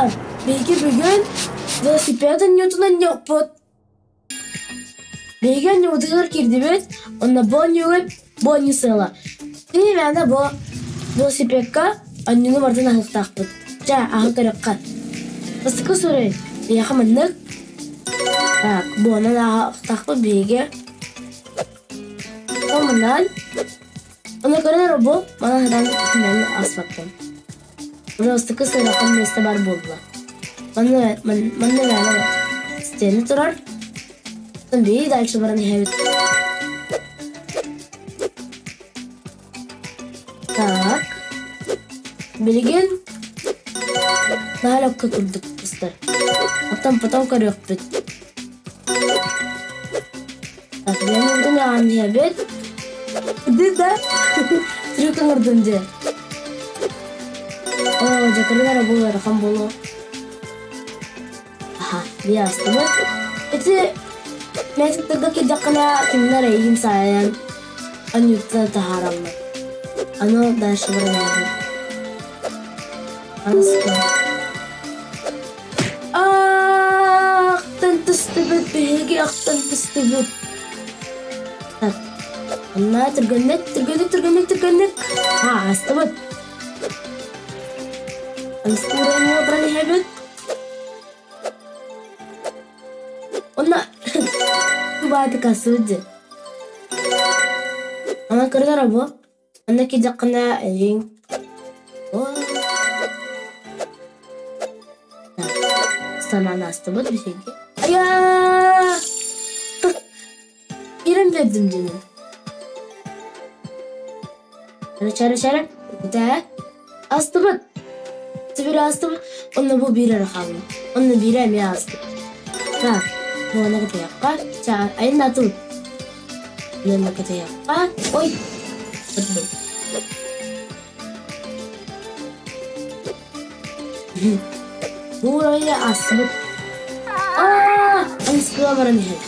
Оҕолор, биһиги бүгүн велосипед оонньуутун оонньуохпут. Биһиги оонньуубутугар киирдибит, уонна бу оонньууга бу оонньуу сыала. Кини мээнэ бу велосипекка оонньууну барытын аһыахтаахпыт. Чэ, аһан көрүөххэ. Бастакы суруй биһиэхэ маннык. Так, буонан ааһыахтаахпыт биһиги. Онунан, ону көрөн эрэ бу, манан сатаан түмэн ааспаппын. Бастакы сыанахан миэстэ баар буолла. Манна манна мээнэ стена турар. Биһиги дальше баран иһэбит. Так. Билигин наһаа лөккө курдук истэр. Оттон потом көрүөхпүт. Так, мен аан иһэбит. Да, трюк оҥордум дьэ. Оо, дьэ эрэ бу ыарахан буолуо. Аха, биастыбыт. Ити месяцтарга киирдэххинэ кинилэр эйигин саайан анньыыттан таһаараллар. Аны дальше баран Аныска. Ахтан түстүбүт биһиги ахтан түстүбүт. Так, онно түргэнник, түргэнник, түргэнник, түргэнник. А, астыбыт. Аныска уровеньҥа баран иһэбит. Онно баатыка сылдьы. Ана кыргара бу. Онно киирдэххинэ эйиҥ санаан аастыбыт биһиги. Айаа! Киирэн биэрдим дьиҥин. Чара чара Бүтээ. Астыбыт. Теперь астыбыт. Онно бу биир эрэ хаалла. Онно биирэ эмиэ астыбыт. Так, муона кытыйахха. Ча, айаннаатыбыт. Муона кытыйахха. Ой! Бардым. Бу уровень астыбыт. Аа! Аныскыга баран иһэр.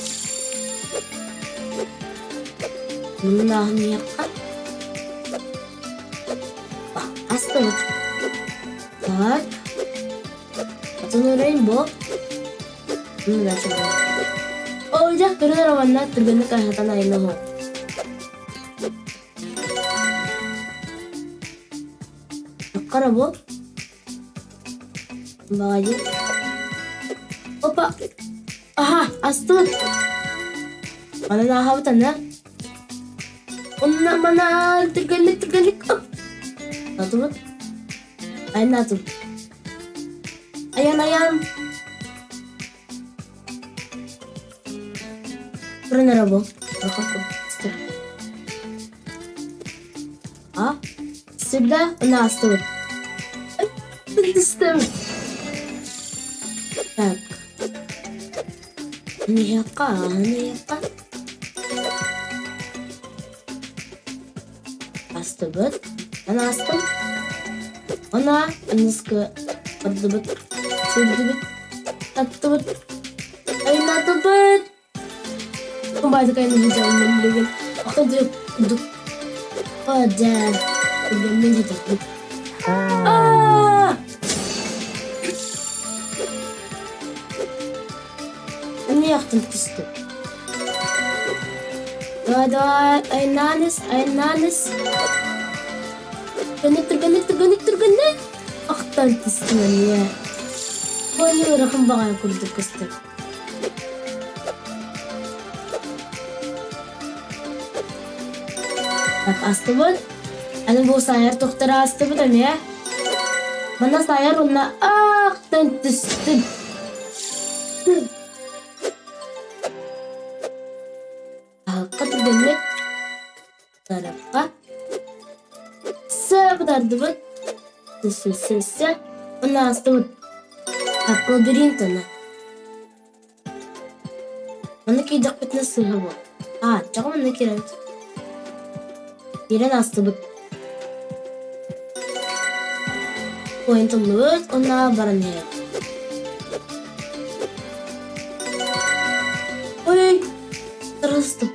Муннааһын иһиэххэ. Астыбыт. Так. Атын уровень бу. Ой, дьэ, көрөр манна түргэнник айхатан айнаһы. Хара бу. Баҕайы. Опа! Аха, астыбыт. Манан ааһабыт аны. Онно манан түргэнник түргэнник. Атыбыт. Айнаатым. Айан айан. Туран эрэ бу. А? Всегда астыбыт. Түстүм. Так. Миэхэ, миэхэ. Астыбыт. Аны астым. Она аныскы бардыбыт. Сүрдүбүт. Таттыбыт. Айнатыбыт. Баайдыкайны быдьаллым билигин. Охтон курдук. О, дьэ. Түргэнмин хитэрбит. Аа! Эмиэ ахтан түстүм. Давай, давай, айнааныс, айнааныс. Түргэнник, түргэнник, түргэнник, түргэнник. Ахтан түстүм эмиэ. Оонньуу ыарахан баҕайы курдук көстөр. Так, астыбыт. Аны бу саайар тохтор аастыбыт эмиэ. Манна саайар уонна ахтан түстүм. Аһыкка түргэнник тарапка сыбытардыбыт. Түс-түс-түс Уонна аастыбыт. Так, лабиринт аны. Манна киирдэхпитинэ сыыһа буол. Аа, чоҕо манна киирэбит. Киирэн аастыбыт. Поинт ыллыбыт уонна баран иһэбит. Ой, тырыстым.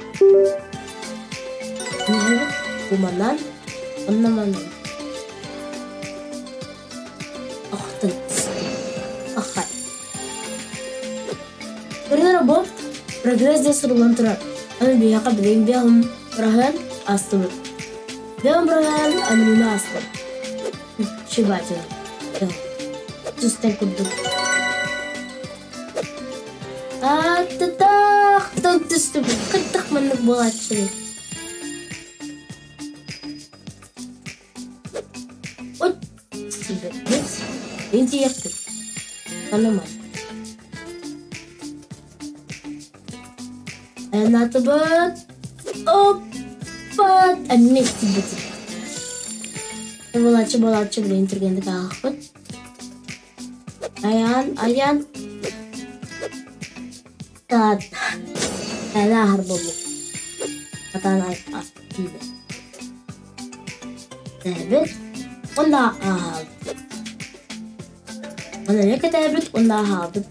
Иһэбит бу манан, онно манан. Охтон түстүм. Прогресс диэн суруллан турар. Аны биһиэхэ билигин биэһин быраһыан аастыбыт. Биэһин быраһыан аныгыны аастым. Шибатина. Түстэн курдук. Ааттатаахтан түстүбүт. Кыттых маннык буолааччыный. От тиийбэппит. Мин тиийэхпит. Анамай. Айаннаатыбыт. Оппат! Эмиэ тиийбэтим. Буолааччы буолааччы билигин түргэнник ааҕахпыт. Айан, айан. Таат. Айан ааһар буоллум. Атаан тиийбэт. Кэтээбит уонна ааһаабыт. Онно эмиэ кэтээбит уонна ааһаабыт.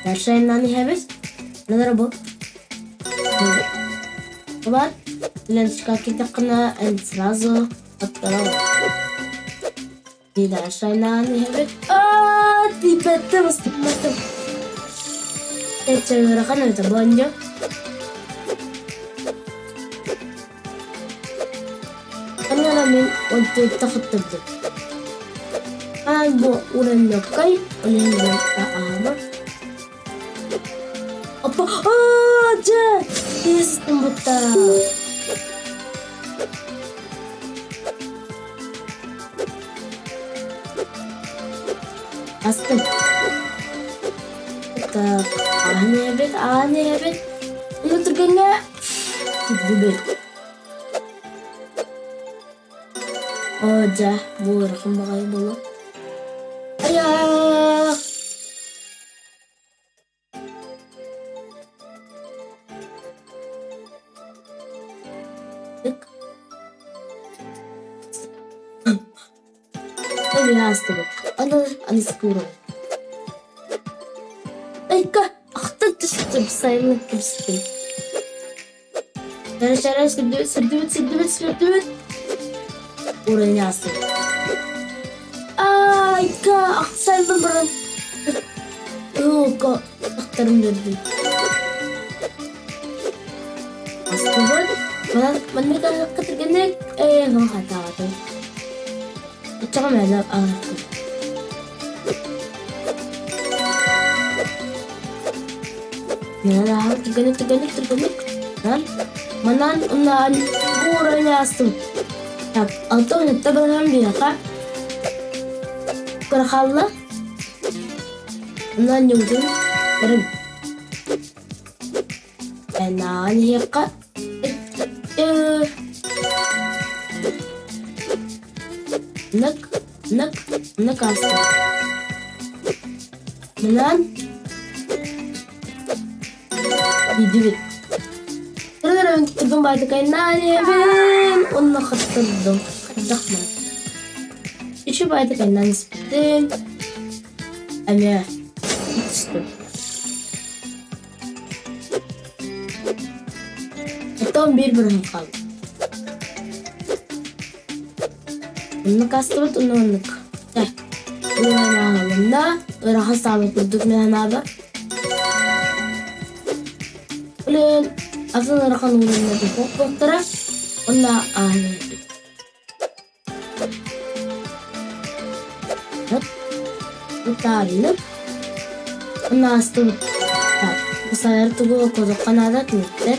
Дальше айаннаан иһэбит. Надо бу. Баар. Ленточка киирдэххинэ эн сразу аттарабыт. Дальше айаннаан иһэбит. Аа, тиийбэттим, ыстамматым. Эчэ ыарахан эбитэ бонньо. Анна мин онтуйта хаттырдым. Аан бу уранньоккай, ол иһин аама. Опа, аа, дьэ, тиистим бутта. Астым. Так, аан эбит, аан эбит. Ону түргэнҥэ тирдибит. Оо дьэ, бу ыарахан баҕайы буолуо. Айаах! Эбиһэ аастыбыт. Аны аны скуру. Айка, ахтан түстүм, сайынын кэбистим. Чара-чара сирдибит, сирдибит, сирдибит, сирдибит. Уровень аастыбыт. Айка, ахсайбын баран. Ыһылка ахтарым дөрдүм. Астыбыт. Манан маннык аһыкка түргэнник ээ хатаатым. Оччоҕо мээнэ аһыккын. Манан түргэнник түргэнник түргэнник. Манан манан уннаан бу уровень аастым. Так, 67 баран биһиэхэ кыра хаалла. Онон ньугутун көрүм. Энаан иһиэххэ Нык, нык, нык аастым. Мынан Иидибит. Туран турдум баайтыкайнаан онно хаттырдым. Хардахман. Үчү баайтыкайнаан испиттим. Эмиэ түстүм. Оттон биир бырыһын хаалла. Оннук астыбыт, онно оннук. Чэ, ылынна, ыарахан саабыт курдук мин санаабар. Блин, атын ыарахан уурунна буолбуттара, онно ааһан иһэрбит. Утаарынып, Наастыбыт. Сайар тугу окуотухха наада киниттэр.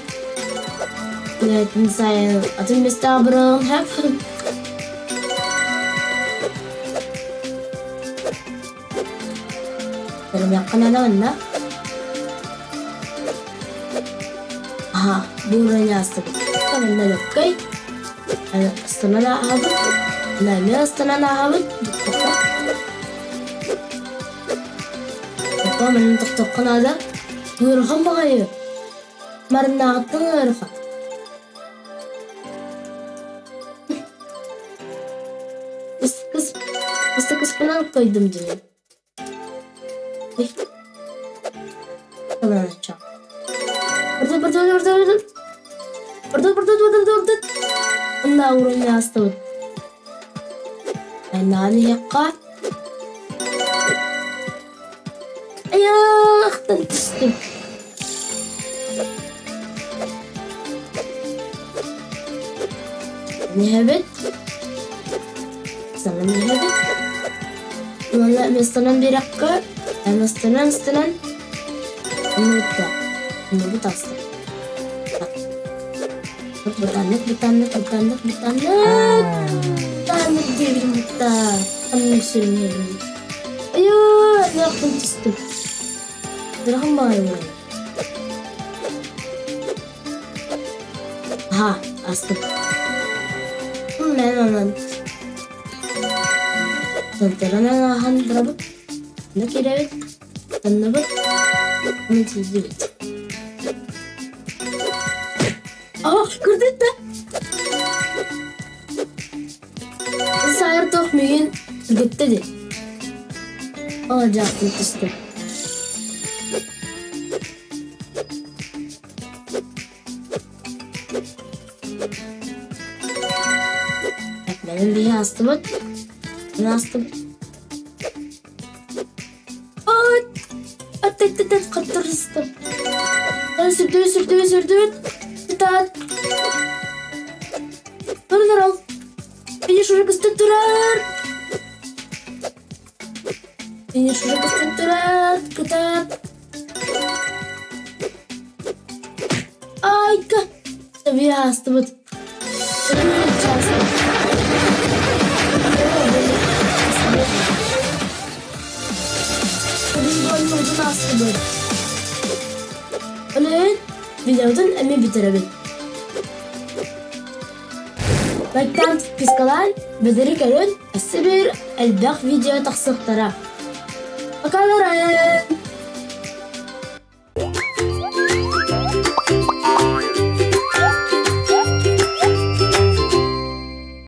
Үлэтин сайын атын миэстэҕэ быраҕын сөп. Көрүмүөххэ наада манна. Аха, бу уровень аастыбыт. Манна лөккөй. Ыстанан ааһабыт. Мына эмиэ ыстанан ааһабыт. Опа, манна тохтуохха наада. Ыарахан баҕайы. Марыннааҕыттан ыарахан. Ыстыкыспынан койдум дии. Онно уровень аастыбыт. Айнаан иһиэххэ. Айаахтан түстүм. Иһэбит. Санан иһэбит. Уонна миэстэнэн биэрэххэ, миэстэнэн ыстанан Оннук Оннук таста. Бытаннык, бытаннык, бытаннык, бытаннык. Бытаннык диэбитим бытта. Оннук сүрүннэбин. Айоо, айаахпын түстүм. Дырахым баҕайы Аха, астым. Мен онон Тантаранан ааһан барабыт. Онно киирэбит. Таннабыт. Ону тиийдибит. Ах, көрдүт да? Сайыр туох миигин түргэттэ дии. Оо, дьаахтын түстэ. Этмэнин биһи астыбыт. Мин астыбыт. Ой! Ат-ат-ат хаттырыстым. Сүрдүбүт, сүрдүбүт, сүрдүбүт. Тутаат. Турар ол. Финиш уже көстөн турар. Финиш уже көстөн турар. Кытаат. Айка! Сабия астыбыт. Астыбыт. Онон видеобутун эмиэ бүтэрэбит. Лайктаан, подпискалаан, бэдэри көрөн, өссө биир элбэх видео тахсыахтара. Пока-ларай!